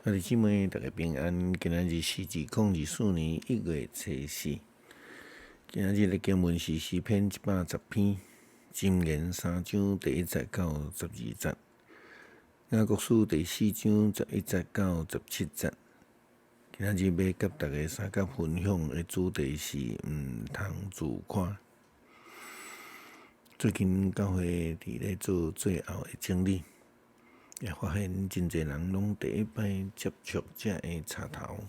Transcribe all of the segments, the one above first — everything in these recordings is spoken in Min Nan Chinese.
兄弟姊妹，大家平安。今仔日是2024年1月初四。今仔日的經文是詩篇110篇，箴言三章第一節到十二節，雅各書第四章11節到17節。今仔日欲佮大家相佮分享的主題是毋通自誇。最近教會佇咧做最後的整理。也發現真濟人攏第一擺接觸這个柴頭，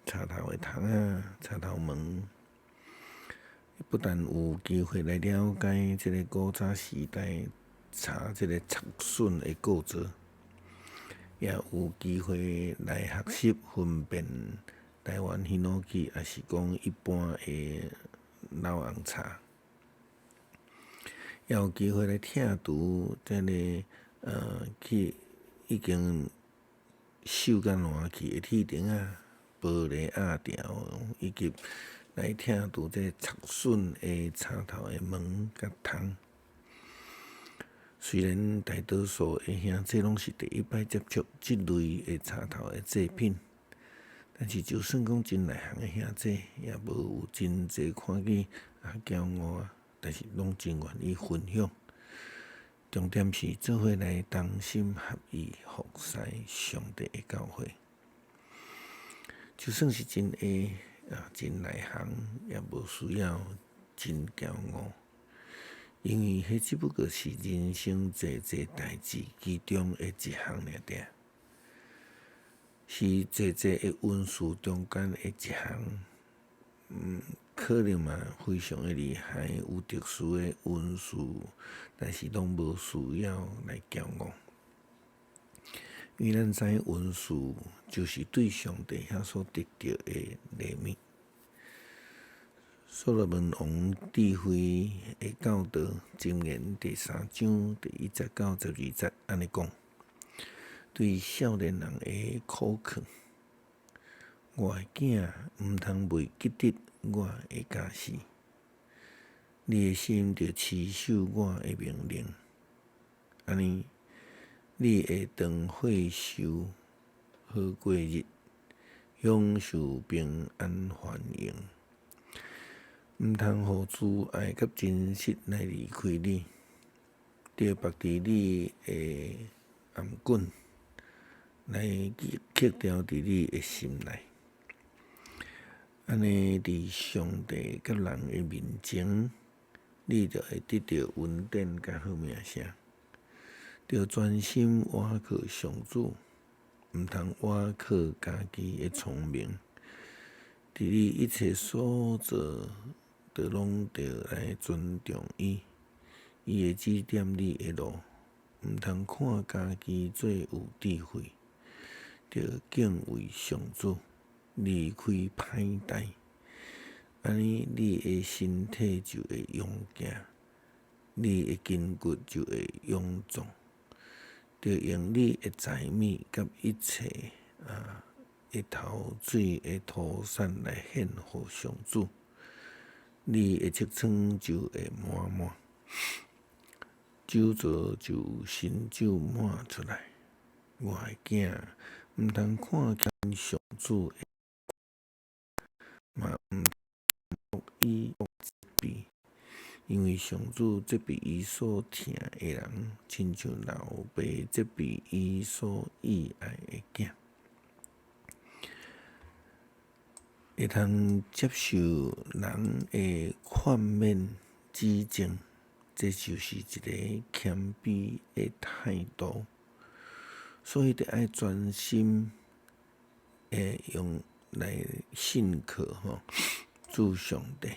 柴頭的蟲仔、柴頭毛，不但有機會來了解這个古早時代柴這个採筍的過程，也有機會來學習分辨台灣ヒノキ，抑是講一般的老紅柴，也有機會來拆除這个去已經鏽甲爛去的鐵釘仔、玻璃壓條，以及來拆除這個插筍的柴頭的毛佮蟲。雖然大多數的兄弟攏是第一擺接觸這類的柴頭的製品，但是就算講真內行的兄弟，也無有真濟看見啊驕傲啊，但是攏真願意分享。重點是做伙來同心合意服侍上帝的教會，就算是真會啊，真內行，也無需要真驕傲，因為彼只不過是人生濟濟代誌其中的一項爾爾，是濟濟的恩賜中間的一項。可能嘛非常的厲害，有特殊的恩賜，但是攏無需要來驕傲，因為咱知恩賜就是對上帝遐所得著的禮物。所羅門王智慧的教導，箴言第三章第一節到十二節按呢講，對少年人的苦勸。我的囝，毋通袂記得我的教示，你的心著持守我的命令，按呢，你會長歲壽，好過日，享受平安繁榮。毋通予慈愛佮真實來離開你，著縛佇你的頷頸，來刻雕佇你的心內。按呢，佇上帝佮人的面前，你就會得著恩典佮好名聲。著專心倚靠上主，毋通倚靠家己的聰明。佇你一切所做，都攏著來尊重伊，伊會指點你的路。毋通看家己做有智慧，著敬畏上主。離開歹代，按呢，你的身體就會勇健，你的筋骨就會勇壯。著用你的財物佮一切的頭水的土產來獻予上主，你的尺倉就會滿滿，酒槽就新酒滿出來。我的囝，毋通看輕上主的。嘛毋通伊責備，因為上主責備伊所疼的人，親像老爸責備伊所意愛的囝。會通接受人的勸勉指正，這就是一个謙卑的態度。所以，著愛專心的用來信靠吼主上帝，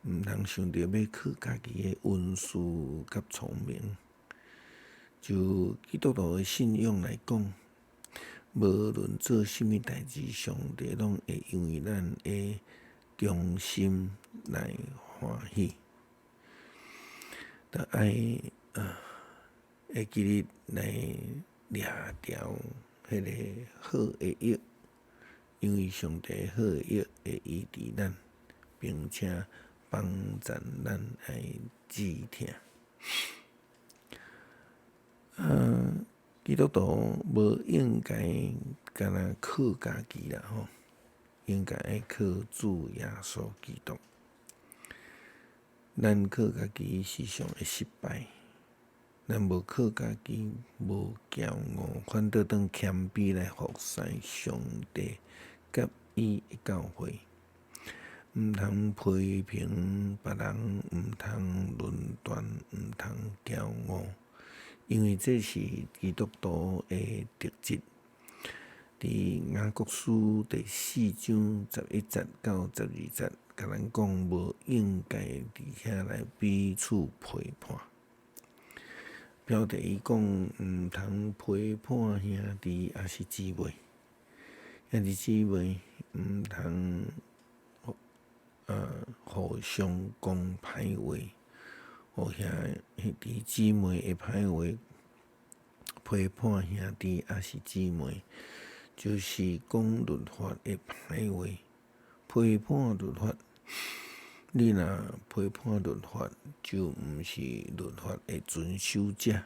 毋通想著欲靠家己的恩賜佮聰明。就基督徒的信仰來講，無論做啥物代誌，上帝攏會因為咱的忠心來歡喜。著愛會記得來掠牢彼个好的約。因為上帝好的藥會醫治咱，並且幫助咱來止疼。基督徒無應該干焦靠家己啦吼，應該愛靠主耶穌基督。咱靠家己時常會失敗，咱無靠家己，無驕傲，反倒當謙卑來服侍上帝佮伊的教會。毋通批評別人，毋通論斷，毋通驕傲，因為這是基督徒的特質。佇雅各書第四章十一節到十二節，共咱講無應該佇遐來彼此批判。標題伊講毋通批判兄弟抑是姊妹，兄弟姊妹毋通互相講歹話，予兄弟姊妹的歹話，批判兄弟抑是姊妹，就是講律法的歹話，批判律法。你若批判律法，就毋是律法的遵守者，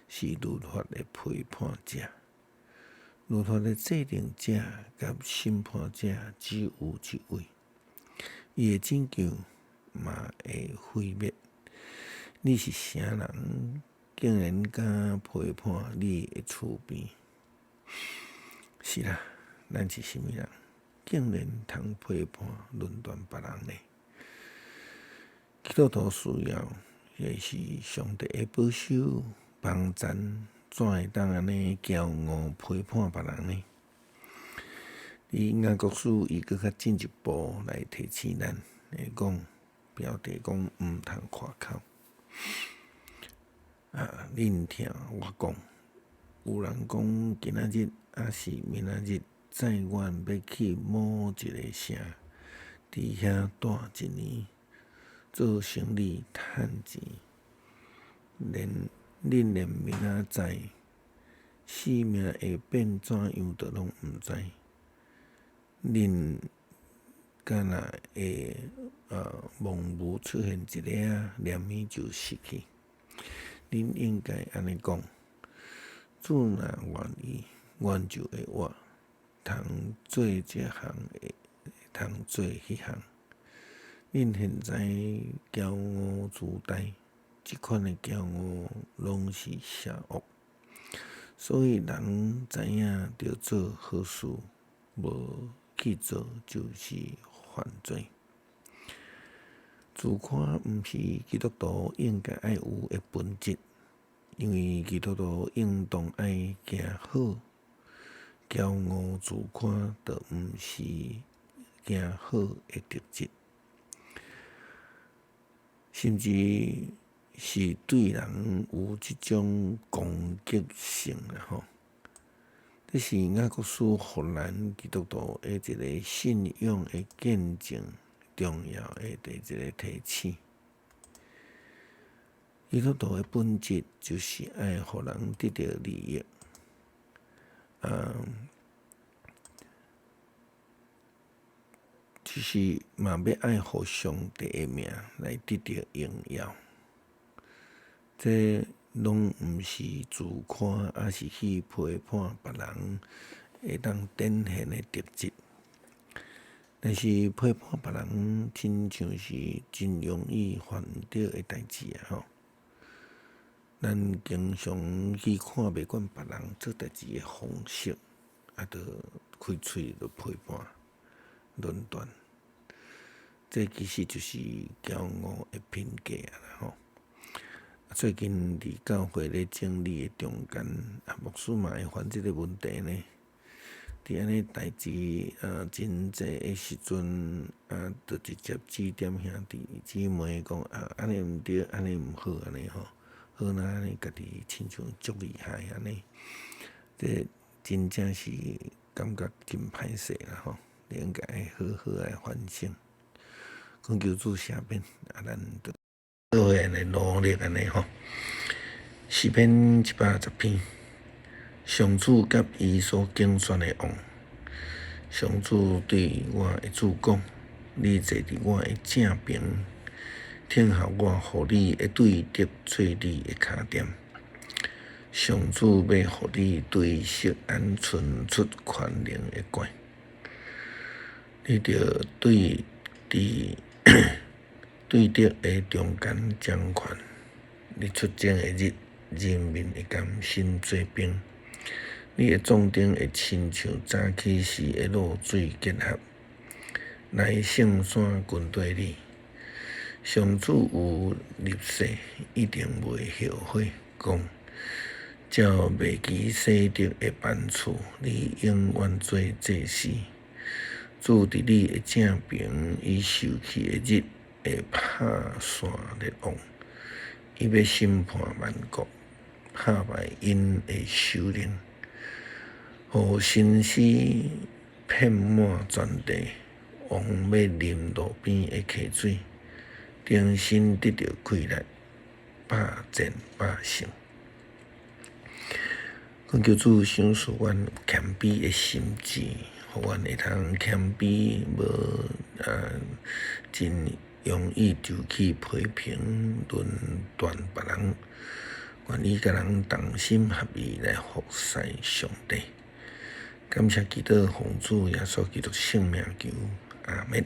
是律法的批判者。律法的制定者佮審判者只有一位，伊會拯救，嘛會毀滅。你是啥人，竟然敢批判你的厝邊？是啦，咱是啥物人，竟然通批判論斷別人呢？基督徒需要的是上帝的保守幫贊，怎會當按呢驕傲批判別人呢？佇雅各書伊閣較進一步來提醒咱，會講標題講毋通誇口。啊，恁聽我講，有人講今仔日抑是明仔日，載阮欲去某一个城，佇遐蹛一年，做生理趁錢。連恁連明仔載性命會變怎樣都攏毋知。恁敢若會蒙霧出現一下仔，連暝就失去。恁應該按呢講：主若願意，阮就會活，通做這項，會通做彼項。恁現在驕傲自大，這款的驕傲攏是邪惡。所以人知影著做好事，無去做就是犯罪。自誇毋是基督徒應該愛有的本質，因為基督徒應當愛行好，驕傲自誇就毋是行好的特質，甚至是對人有這種攻擊性啦吼。這是雅各書予咱基督徒的一个信仰的見證，重要的第一个提醒。基督徒的本質就是愛予人得著利益，就是嘛欲愛予上帝的名來得著榮耀。這攏毋是自誇，抑是去批判別人會當展現的特質。但是批判別人，親像是真容易犯著的代誌啊！吼，咱經常去看袂慣別人做代誌的方式，啊，就開喙就批判、論斷，這其實就是驕傲的品格啊！吼，最近佇教會咧整理的中間，啊，牧師嘛會犯這个問題呢。佇按呢代誌啊真濟的時陣，啊，就直接指點兄弟姊妹講啊，按呢毋對，按呢毋好，按呢吼，好若按呢家己親像足厲害按呢，這真正是感覺真歹勢啦吼，應該愛好好來反省，講求主赦免，啊，咱就做伙來努力按呢吼。詩篇110篇。上主佮伊所揀選的王，上主對我的主講：你坐佇我的正爿，聽候我予你的對敵做你的跤墊。上主欲予你對錫安伸出權能的棍，你著對佇對敵的中間掌權。你出征的日，人民會甘心做兵。你的壯丁會親像早起時的露水結合，來聖山跟綴你。上主有立誓，一定袂後悔，講：照麥基洗德的班次，你永遠做祭司。主佇你的正爿，伊受氣的日會拍散列王，伊欲審判萬國，拍敗𪜶的首領，予神師遍滿全地，王欲啉路邊的溪水，重新得著氣力，百戰百勝。懇求主賞賜阮謙卑的心志，予阮會通謙卑，無真容易就去批評論斷別人，願意佮人同心合意來服侍上帝。感謝祈禱，奉主耶穌基督聖名求，阿們。